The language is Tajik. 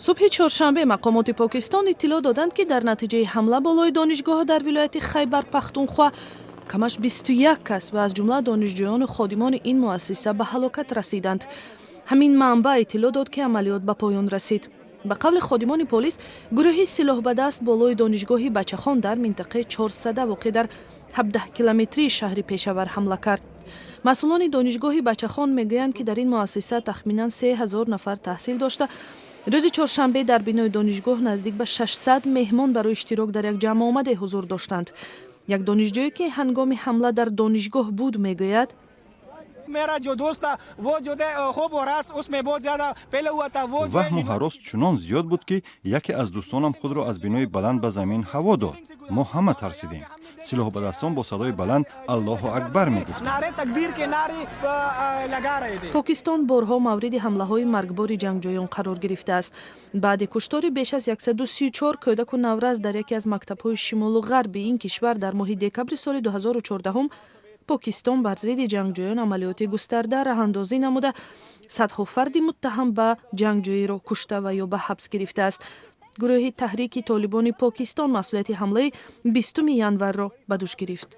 Субҳи чоршанбе мақомоти Покистон иттилоъ доданд, ки дар натиҷаи ҳамла болои донишгоҳ дар вилояти Хайбар Пахтунхуа камаш 21 кас ва аз ҷумла донишҷӯёну ходимони ин муассиса ба ҳалокат расиданд. Ҳамин манбаъ иттилоъ дод, ки амалиёт ба поён расид. Ба қавли ходимони полис, гурӯҳи силоҳбадаст болои донишгоҳи Бачахон дар минтақаи Чорсада, воқеъ дар 17 километрии шаҳри Пешавар, ҳамла кард. Масъулони донишгоҳи Бачахон мегӯянд, ки дар ин муассиса тахминан 3000 нафар таҳсил дошта, рӯзи чоршанбе дар бинои донишгоҳ наздик ба 600 меҳмон барои иштирок дар як ҷамъомаде ҳузур доштанд. Як донишҷӯе, ки ҳангоми ҳамла дар донишгоҳ буд, мегӯяд: मेरा जो दोस्त था, वो जो خوب और उसमें बहुत ज्यादा फैला हुआ था, वो Ваҳму ҳарос чунон зиёд буд, ки яке аз дӯстонам худро аз бинои баланд ба замин ҳаво дод. Мо ҳама тарсидем. Силоҳбадастон бо садои баланд «Аллоҳу акбар» мегуфтанд. नारे तकबीर के नारे लगा रहे थे. Покистон борҳо мавриди ҳамлаҳои маргбори ҷангҷӯён қарор гирифтааст. Баъди куштори беш аз 134 кӯдаку наврас дар яке аз мактабҳои шимолу ғарби ин кишвар дар моҳи декабри соли 2014, Покистон бар зидди ҷангҷӯён амалиёти густарда раҳандозӣ намуда, садҳо фарди муттаҳам ба ҷангҷӯиро кушта ва ё ба ҳабс гирифтааст. Гурӯҳи Таҳрики Толибони Покистон масъулияти ҳамлаи 20 январро ба дӯш гирифт.